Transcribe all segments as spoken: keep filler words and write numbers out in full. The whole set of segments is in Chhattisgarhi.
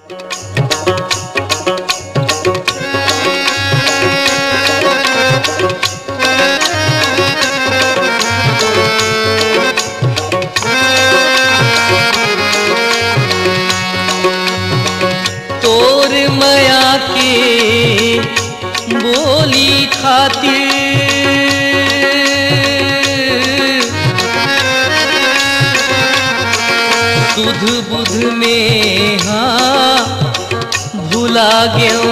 तोर मया के बोली खातिर सुध बुध में हा भुला गेंव।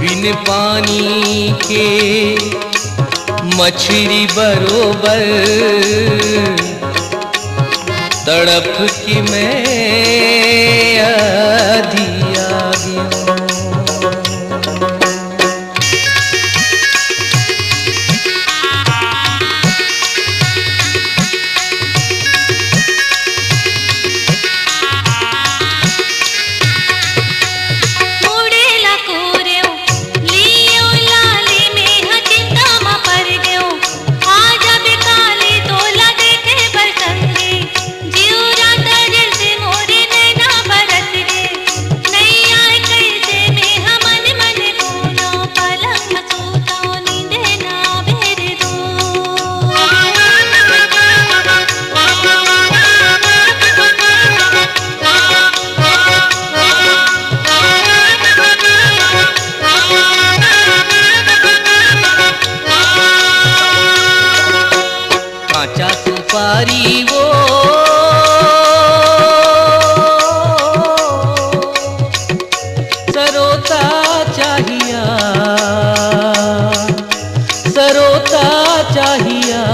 बिन पानी के मछरी बरोबर तड़प के मैं अधिया गेंव। कांचा सुपारी वो सरोता चाहिया, सरोता चाहिया।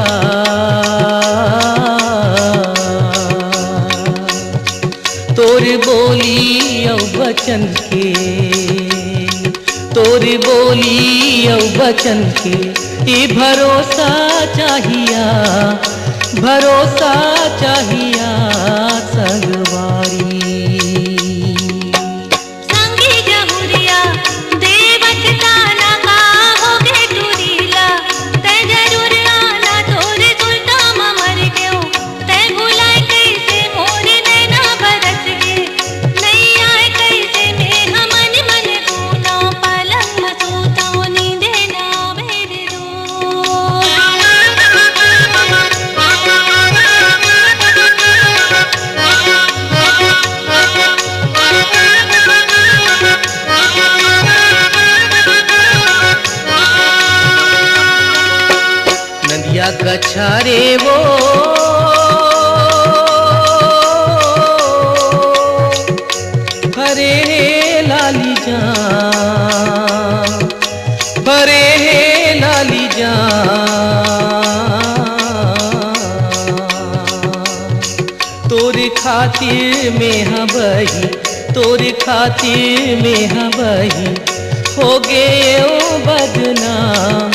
तोर बोली अउ बचन के, तोर बोली अउ बचन के, ए भरोसा चाहिया, भरोसा चाहिया संगवारी। नदिया कछारे वो हरे हे लाली जान, हरे हे लाली जान। तोर खातिर में हा बही, तोर खातिर में हा बही, हो गे ओ बदनाम,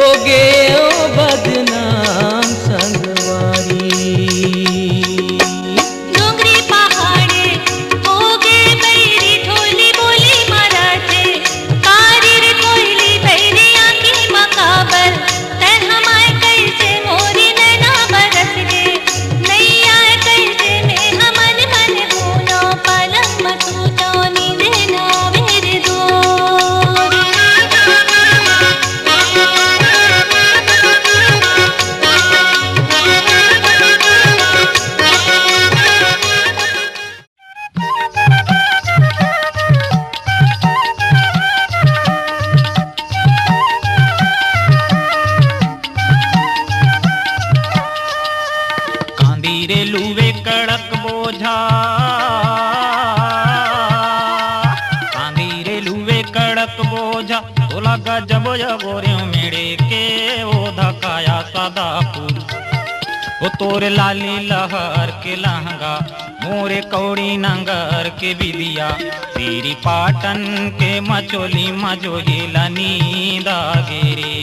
हो गे ओ बदनाम संगवारी। कांदी रे लुवे कड़क बोझा, कांदी रे लुवे कड़क बोझा, तोला गजब अगोरे मेड़े के ओ धकाया सदापुर। ओ तोर लाली लहर के लहंगा, मोरे कौड़ी नंगर के बिदिया, सिरी पाटन के मचोली म जोहिला नींद आगे रे,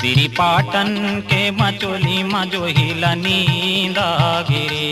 सिरी पाटन के मचोली म जोहिला नींद आगे रे।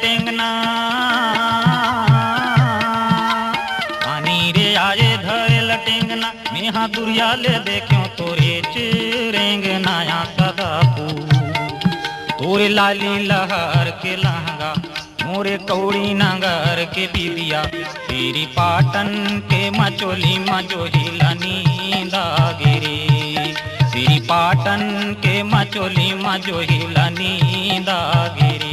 टेंगना, पानी रे आए धरेल टेंगना, मेहा दुरिया ले देखेंव तोरेच रेंगना या सदाफूल। तोरे लाली लहर के लहंगा, मोरे कौड़ी नंगर के बिंदिया, सिरी पाटन के मचोली म जोहिला नींद आगे रे, सिरी पाटन के मचोली म जोहिला नींद आगे रे।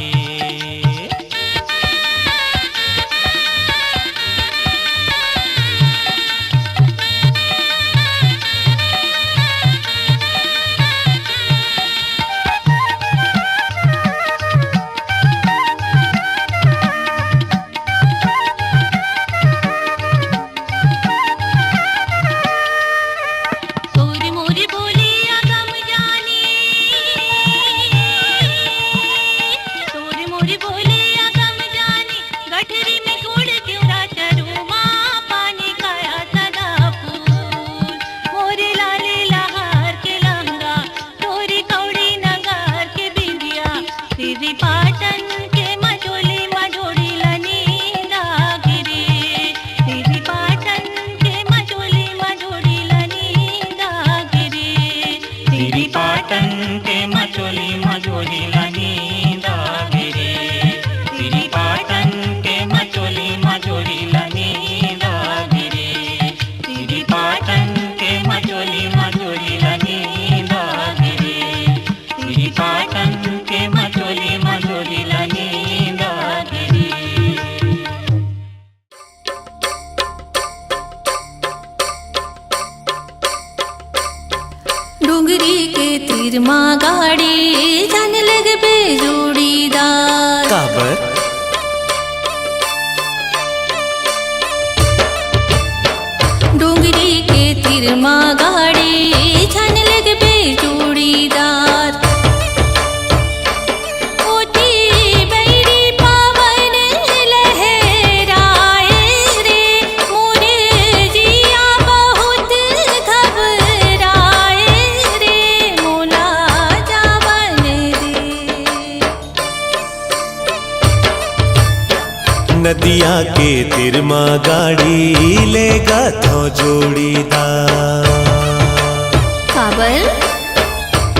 तोर मोर बोलिया गम जानी, तोर मोर बोलिया गम जानी, गठरी में कोड़ क्यों राचरू मा पानी काया सदा फूल। मोरे लाले लहर के लहंगा, तोरी कौड़ी नगर के बिंदिया, सिरी पाटन के मचोली म जोड़ी लनी दागिरी, सिरी पाटन के मचोली म जोड़ी लनी दागिरी, सिरी पाटन के मचोली म जोड़ी लनी दागिरी, सिरी पाटन के मचोली म जोड़ी लनी दागिरी, सिरी पाटन के मचोली म जोड़ी लनी दागिरी, सिरी पाटन के मचोली म जोड़ी लनी दागिरी। डोंगरी के तीर मा गाड़ी झन लगबे जोड़ीदार। काबर? डोंगरी के तीर मा गाड़ी झन लगबे जोड़ीदार। ओती बैरी पवन लहराए रे, मोर जिया बहुत घबराए रे, मोला जावन दे। नदिया के तीर मा गाड़ी लेगथों जोड़ीदार। काबर?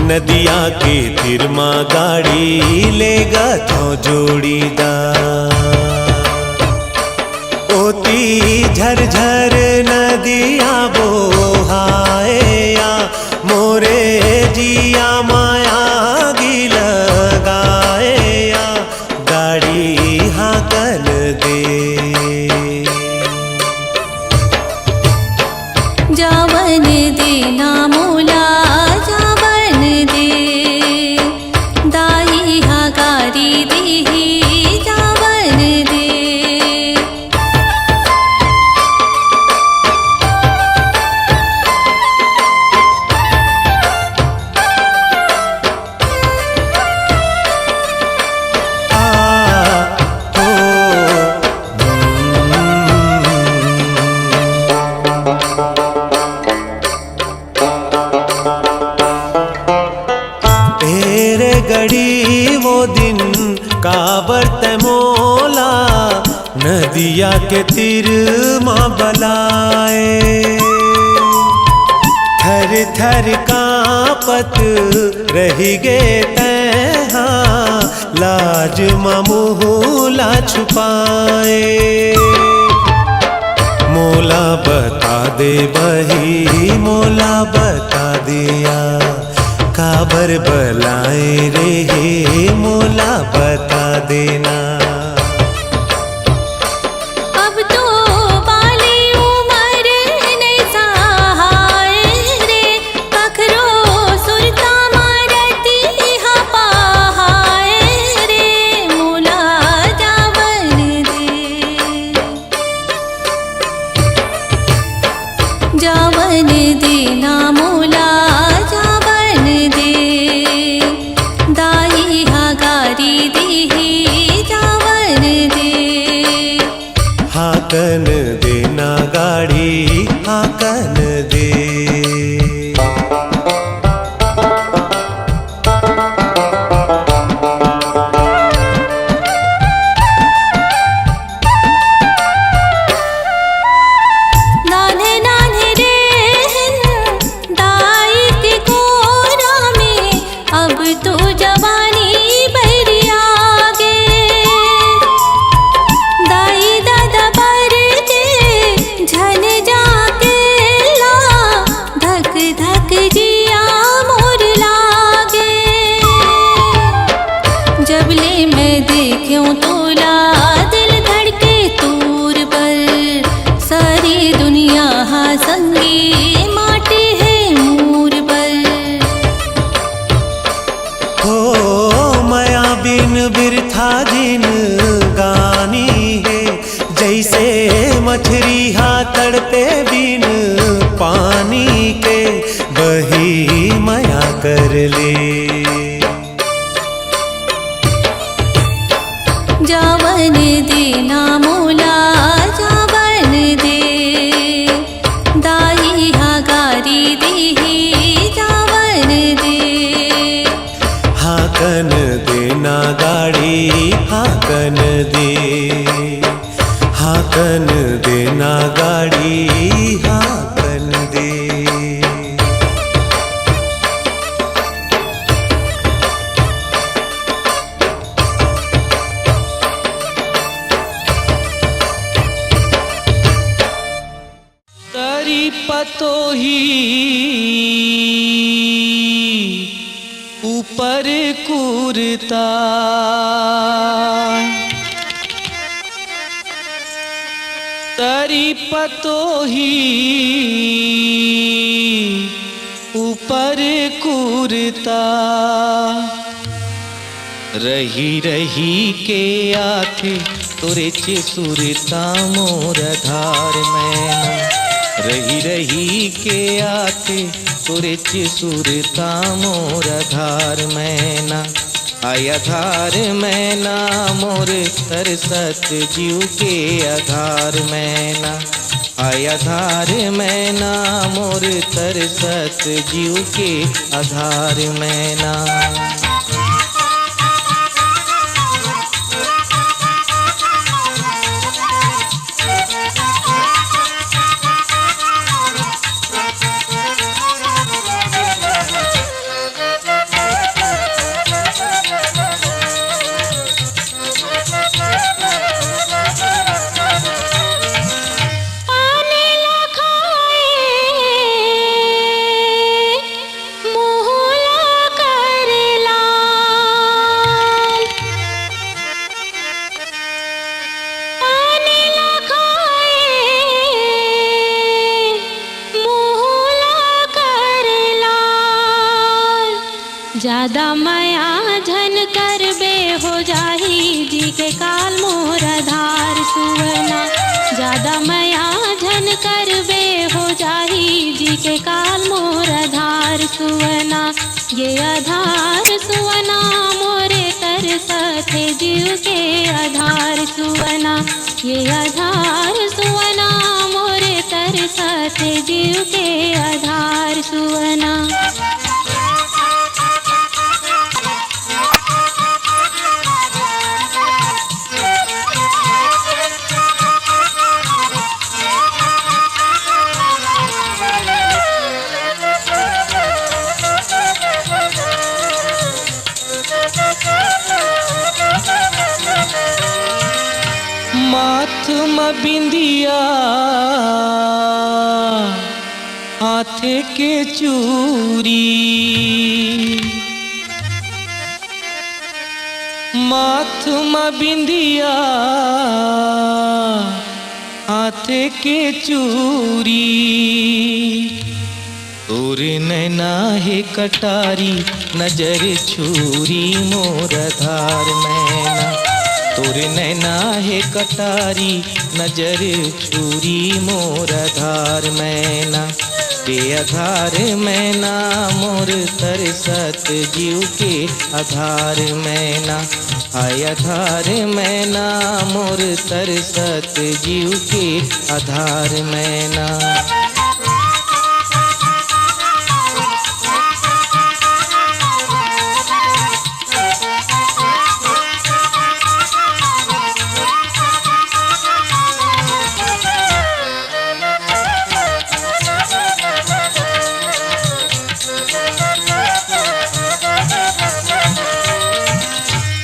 नदिया के तीर मा गाड़ी लेगथों जोड़ीदार। ओती झरझर नदिया बोहाए या, मोरे जिया मा आगी लगाए या, गाड़ी हाँकन दे। जावन दे ना मोला, जावन दे, दाई हा गारी दिही, जावन दे। ए रे गड़ी वो दिन, काबर तै मोला नदिया के तीर मा बलाए। थर थर कांपत रहि गे तैं हा, लाज मा मुँह ला छुपाए। मोला बता दे बही, मोला बता दे या, काबर बलाए रे हे, मोला बता दे ना। अब तो बाली उमर नइ सहाय रे, कखरो सुरता मा रतिहा पहाय रे, मोला जावन दे। जावन दे ना मोला, जावन दे, दाई हा गारी दिही, जावन दे। हाँकन दे ना गाड़ी, हाँकन दे। दे, हाकन दे ना गाड़ी, हाकन दे। तरी पतोही ऊपर कुरता, तरी पतोही ऊपर कुरता। रही रही के आथे तोरेच सुरता मोर आधार मैना, रही रही के आथे तोरेच सुरता मोर आधार मैना। आय आधार मैना मोर तरसत जीव के आधार मैना। आय आधार मैना मोर तरसत जीव के आधार मैना। पानी ला खाए, मुँह ला कर लाल। पानी ला खाए, मुँह ला कर लाल। जादा मया झन करबे, हो जाही जी के काल मोर आधार सुवना। जादा मया झन करबे, हो जाही जी के काल मोर आधार सुवना। ये आधार सुवना मोरे तरसथे जीव के आधार सुवना। ये आधार सुवना मोरे तरसथे जीव के आधार सुवना। माथ म बिंदिया, हाथ के चूरी, माथ म बिंदिया, हाथ के चूरी। तोर नैना हे कटारी, नजर छुरी मोर आधार मैना। तोर नैना हे कटारी, नजर छुरी मोर आधार मैना। के आधार मैना मोर तरसत जीव के आधार मैना। हाय आधार मैना मोर तरसत जीव के आधार मैना।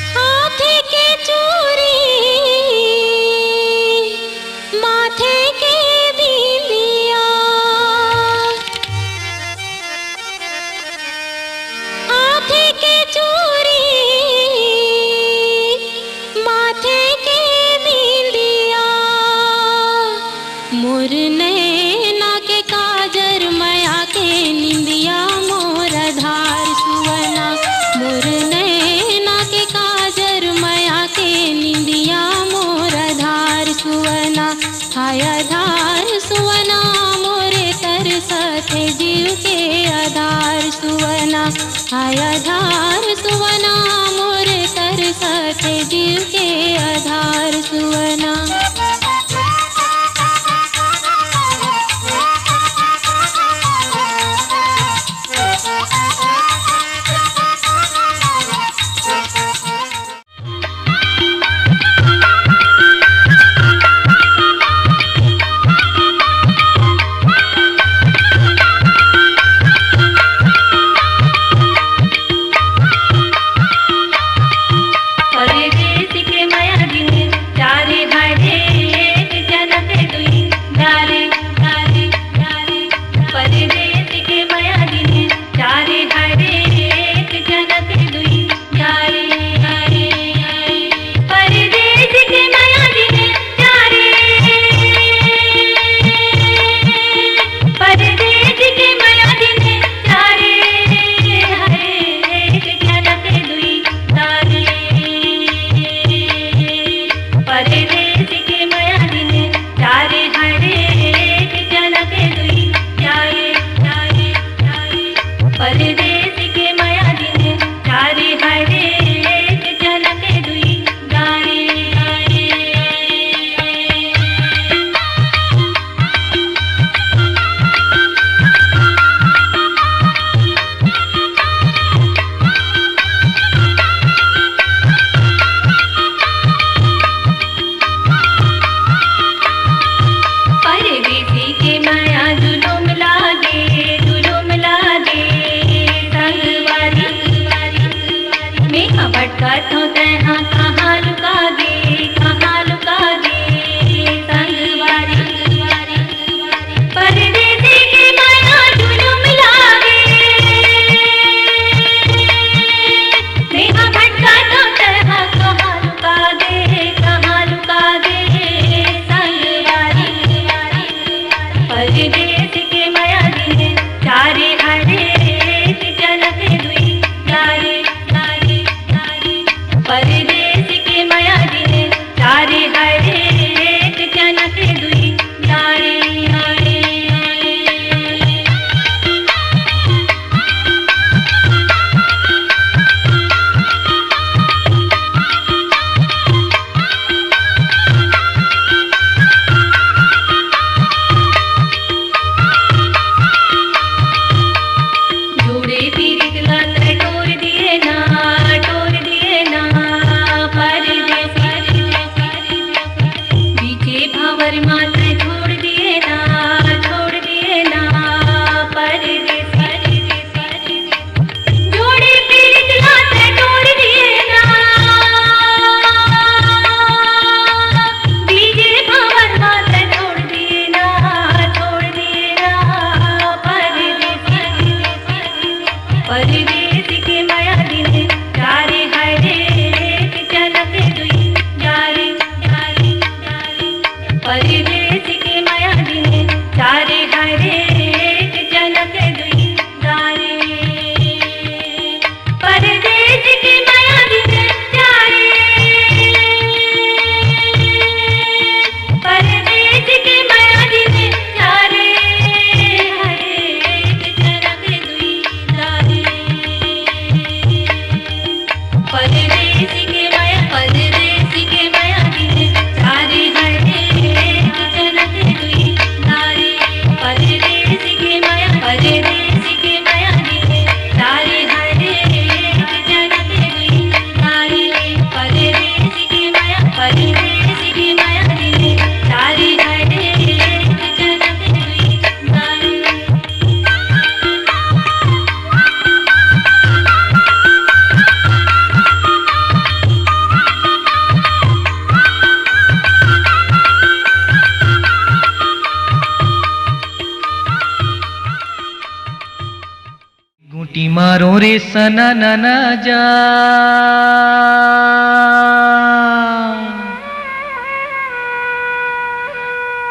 हाथ के चूरी, माथे के बिंदिया, हाथ के चूरी, माथे के बिंदिया, मोर नैना के काजर, मया के निंदिया मोर आधार सुवना। मोर नैना के काजर, मया के निंदिया मोर आधार सुवना। हाय आधार सुवना मोरे तरसथे जीव के आधार सुवना। हाय आधार सुवना मोरे तरसथे जीव के आधार सुवना। मारो रे सना नना जा।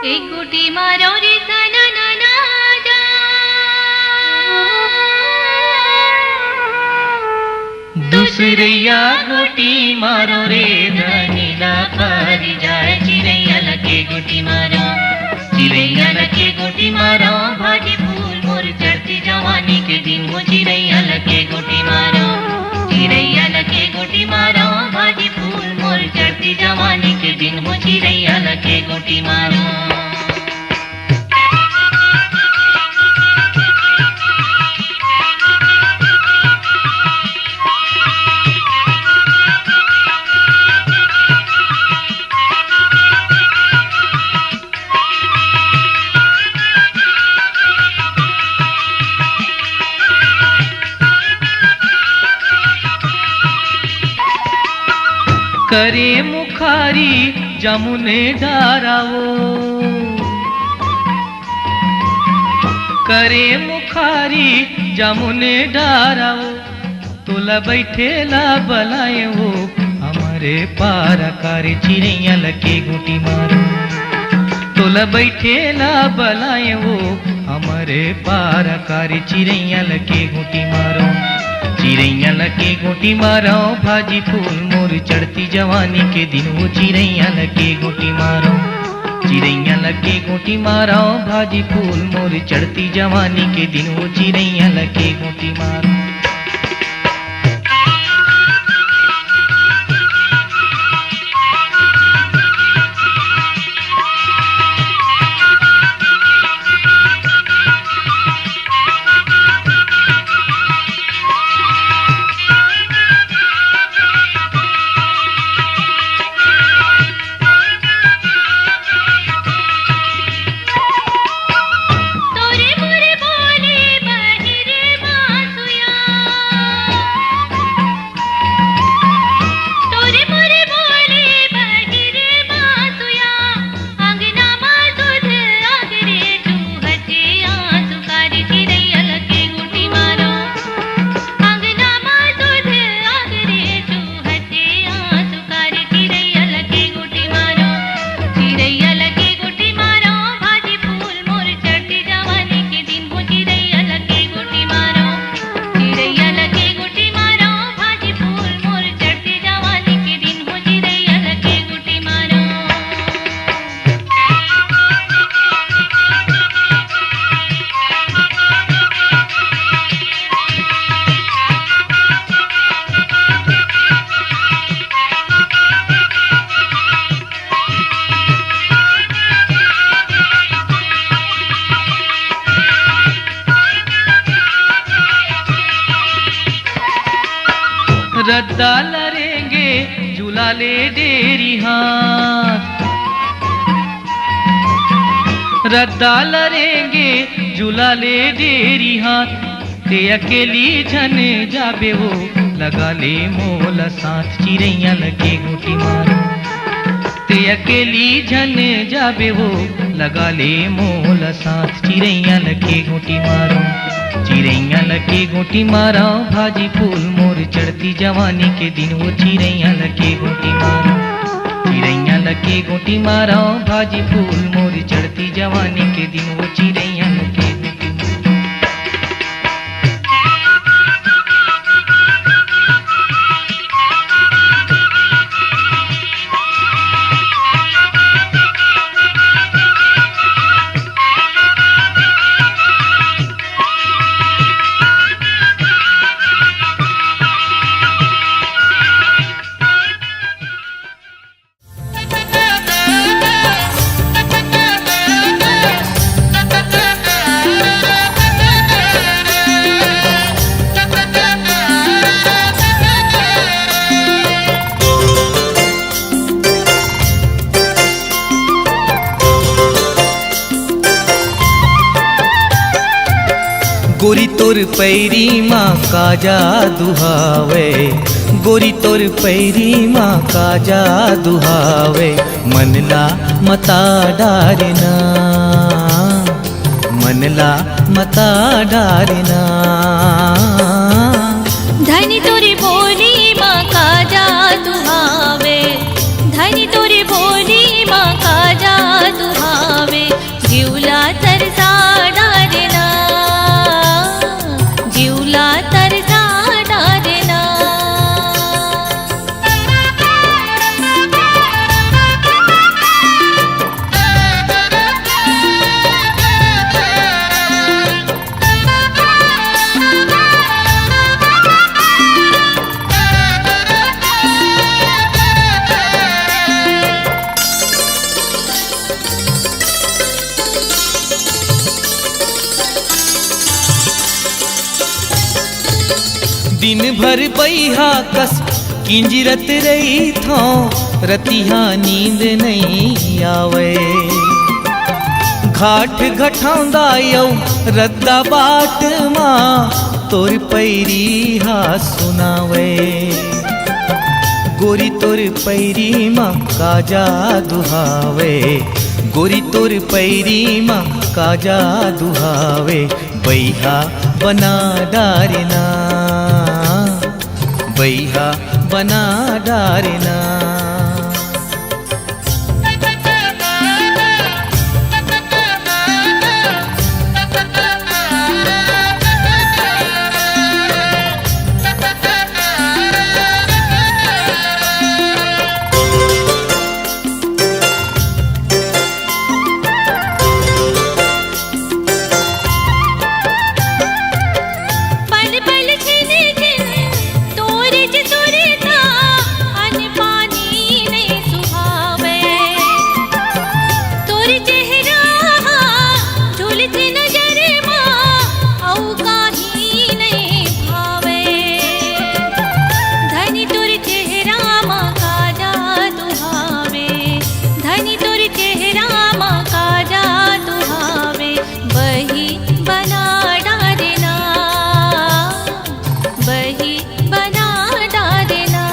एक गोटी मारो रे सना नना जा। दूसरैया गोटी मारो रे धनी ला पारी जाए। चिरैया लगे गोटी मारो, चिरैया लगे गोटी मारो, भाजी फूल मोर चढ़ती जवानी के दिन हो। चिरैया लगे गोटी मारो, चिरैया लगे गोटी मारो, भाजी फूल मोर चढ़ती जवानी के दिन हो। चिरैया लगे गोटी मारो। करे मुखारी जामुन डारा वो, करे मुखारी जामुन डारा वो, तोला बैठे ला बलाए वो, हमरे पारा करे चिरैया लगे गोटी मारो। तोला बैठे ला बलाए वो, हमरे पारा करे चिरैया लगे गोटी मारो। चिरैया लगे गोटी मारो, भाजी फूल मोर चढ़ती जवानी के दिन हो। चिरैया लगे गोटी मारो, चिरैया लगे गोटी मारो, भाजी फूल मोर चढ़ती जवानी के दिन हो। चिरैया लगे गोटी मारो। रद्दा ल रेंगे जुला ले डेरी हाथ, रद्दा ल रेंगे जुला ले डेरी हाथ। ते अकेली झन जाबे वो, लगा ले मोला साथ। चिरैया लगे गोटी मारो, ते अकेली झन जाबे वो, लगा ले मोला साथ। चिरैया लगे गोटी मारो, चिरैया लगे गोटी मारो, भाजी फूल मोर चढ़ती जवानी के दिन हो। चिरैया लगे गोटी मारो, चिरैया लगे गोटी मारो, भाजी फूल मोर चढ़ती जवानी के दिन हो। चिरैया लगे गोटी मारो। गोरी तोर पैरी मा का जादू हावे, गोरी तोर पैरी मा का जादू हावे, मन ला मता डारे ना, मन ला मता डारना। धनी तोरी बोली मा का जादू हावे, धनी तोरी बोली मा का जादू हावे, जिउला तरसा डारना, जिउला तरसा डारना। दिन भर बइहा कस किंजरत रहिथौं, रतिहा नींद नइ आवय। घाट घटौंदा अउ रद्दा बाट मा तोर पैरी हा सुनावय। गोरी तोर पैरी मा का जादू हावय, गोरी तोर पैरी मा का जादू हावय। बइहा बना डारना, बइहा बना डारना। पल पल छिन छिन तोर ज सुरता, अन्न पानी नइ सुहावय। तोर चेहरा हा झुलत नजर मा, अउ काही नइ भावय। धनी तोर चेहरा मा का जादू हावे, धनी तोर चेहरा मा का जादू हावे। बही बना डारना, बही बना डारना।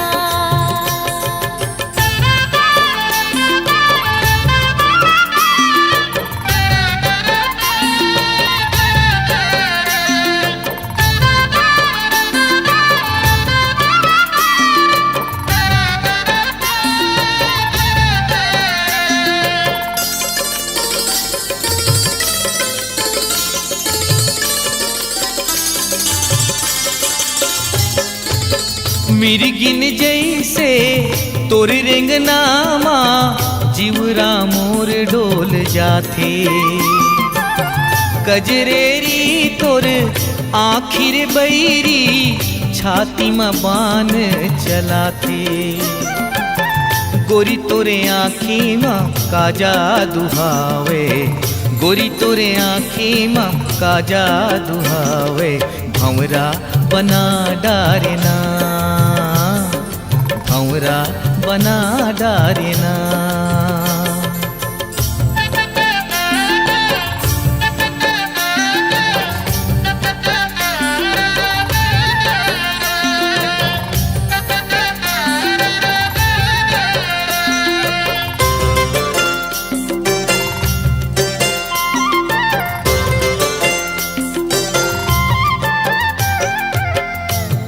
मिरगिन जइसे तोर रेंगना मा, जिउरा मोर डोल जाथे। कजरेरी तोर आँखी रे बइरी, छाती मा बान चलाथे। गोरी तोरे आँखी मा का जादू हावे, गोरी तोरे आँखी मा का जादू हावे। भंवरा बना डारना, भंवरा बना डारना।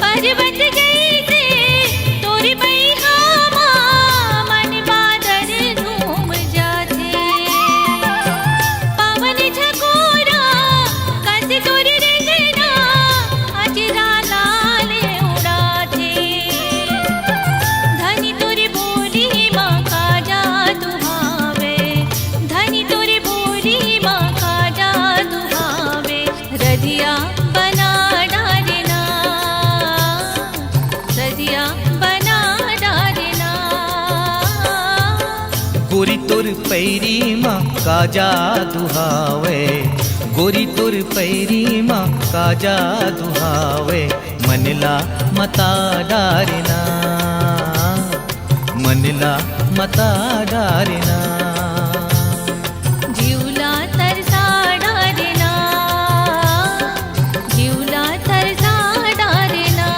पर्वत जइसे तोर बइहा मा, मन बादर झूम जाथे। पवन झकोरा कस तोर रेंगना, अचरा लाल उड़ाथे। धनी तोर बोली मा का जादू हावे, धनी तोर बोली मा का जादू हावे। रधिया बना डारना, रधिया बना डारना। गोरी तोर पैरी मा का जादू हावे, गोरी तोर पैरी मा का जादू हावे। मन ला मता डारना, मन ला मता डारना। जिउला तरसा डारना, जिउला तरसा डारना।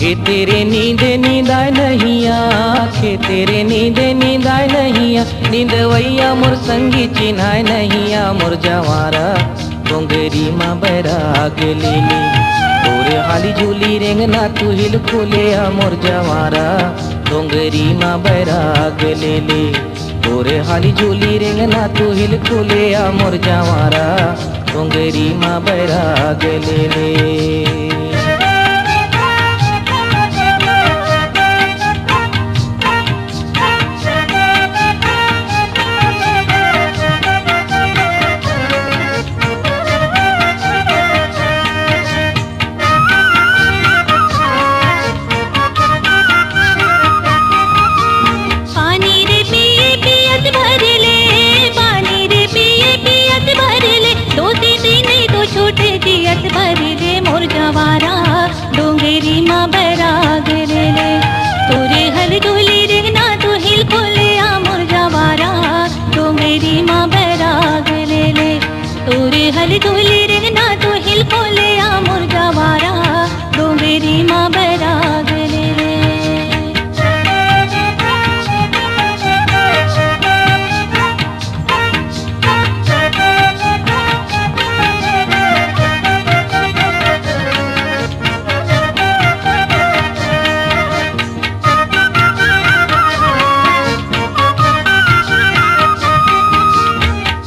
के तेरे नींद नींदाय नहीं आँख, के तेरे नींद नींदाय नहीं आँख, नींदवैया मोर संगी चिन्हाय नहीं आ मोर जवारा, डोंगरी मा बैराग ले ले। तोरे हाली झूली रेंगना तू हिल खोले आ मोर जवारा, डोंगरी मा बैराग ले ले। तोरे हाली झूली रेंगना तू हिल खोले आ मोर जवारा, डोंगरी मा बैराग ले ले। पानी रे पिए पियत भर ले, पानी रे पिए पियत भर ले, दो तीन दिन तो छूट जियत भर ले मोर जवारा, डोंगरी मा बैराग ले ले। तोरे हल झूली रेंगना तू हिल खोले आ मोर जवारा, डोंगरी मा बैराग ले ले। तोरे हल झूली रेंगना तू हिल खोले आ मोर जवारा, डोंगरी मा बैराग ले ले।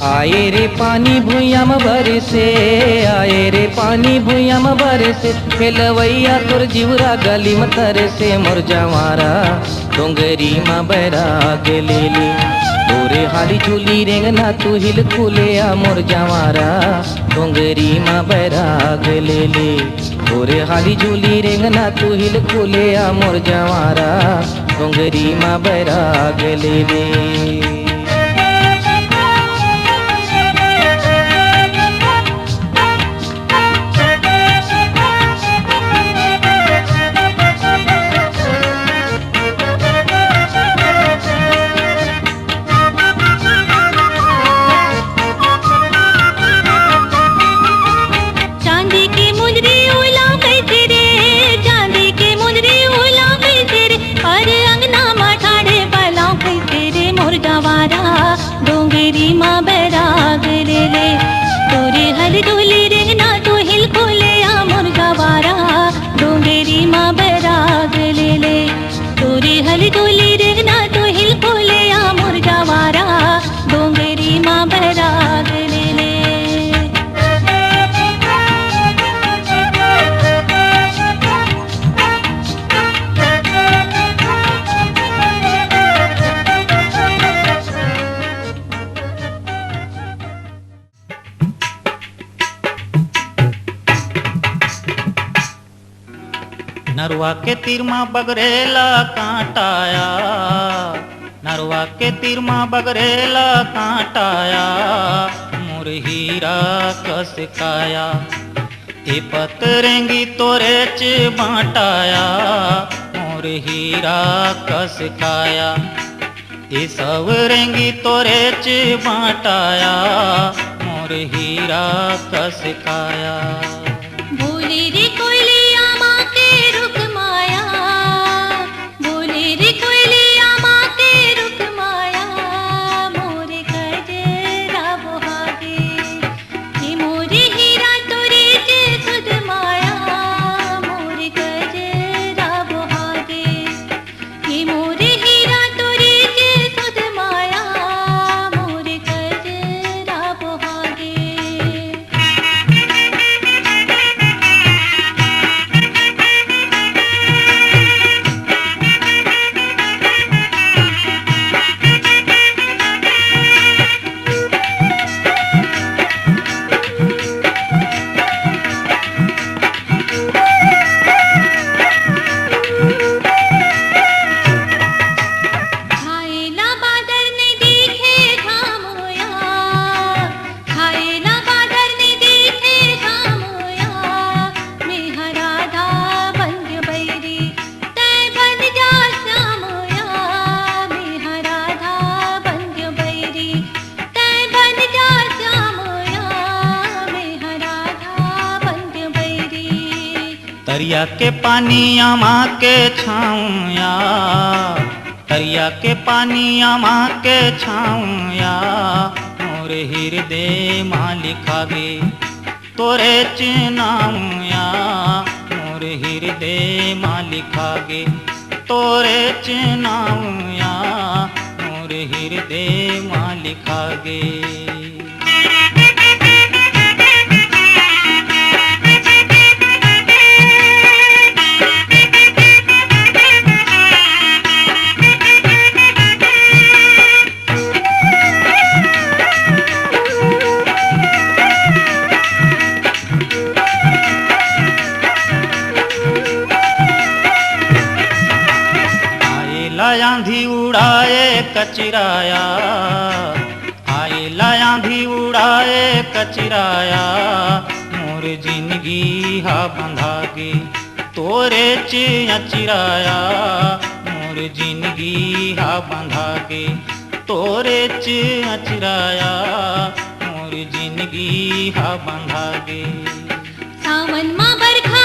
आए रे पानी भुइयां म बरसे, आए रे पानी भुइयां म बरसे, खेलवैया तोर जिवरा गली म तरसे, मोर जवारा डोंगरी म बैराग ले ले। तोरे हाली झूली रेंगना तू हिल खुले आ मोर जवारा, डोंगरी म बैराग ले ले। तोरे हाली झूली रेंगना तू हिल खुले आ मोर जवारा, डोंगरी म बैराग ले ले। चांदी के मुंदरी उलावत रे, चांदी के मुंदरी उलावत रे, अरे अंगना मा ठाड़े बलावत रे, मोर जवारा डोंगरी मा बैराग ले ले। तोरे हल डोली रेंगना तू हिल खोले आ मोर जवारा, डोंगरी मा बैराग ले ले। तोरे हल डोली रेंगना तू हिल खोले आ मोर जवारा, डोंगरी मा बैराग ले ले। नरवा के तीर मा बगरेला कांटाया, नरवा के तीर मा बगरेला कांटाया, मोर हीरा कस काया। ए पतरेंगी तोरेच बांटाया, मोर हीरा कस काया। ए सवरेंगी तोरेच बांटाया, मोर हीरा कस काया। बोले रे कोयलिया माँ के रुख माया, बोले रे कोयलिया माँ के रुख माया, मोर कजरा बोहागे। ए मोर हीरा तोरेच सुध माया, मोर कजरा बोहागे। ए मोर हीरा तोरेच सुध माया, मोर कजरा बोहागे। तरिया के पानी अमा के छाँव या, तरिया के पानी अमा के छाँव या, मोर हिरदे मा लिखा गे तोरेच नाँव या, मोर हिरदे मा लिखा गे तोरेच नाँव या, मोर हिरदे मा लिखा गे। आए ला आँधी उड़ाए कचरा या, आए ला आँधी उड़ाए कचरा या, मोर जिनगी हा बंधा गे तोरेच अचरा या, मोर जिनगी हा बंधा गे तोरेच अचरा या, मोर जिनगी हा बंधा गे। सावन मा बरखा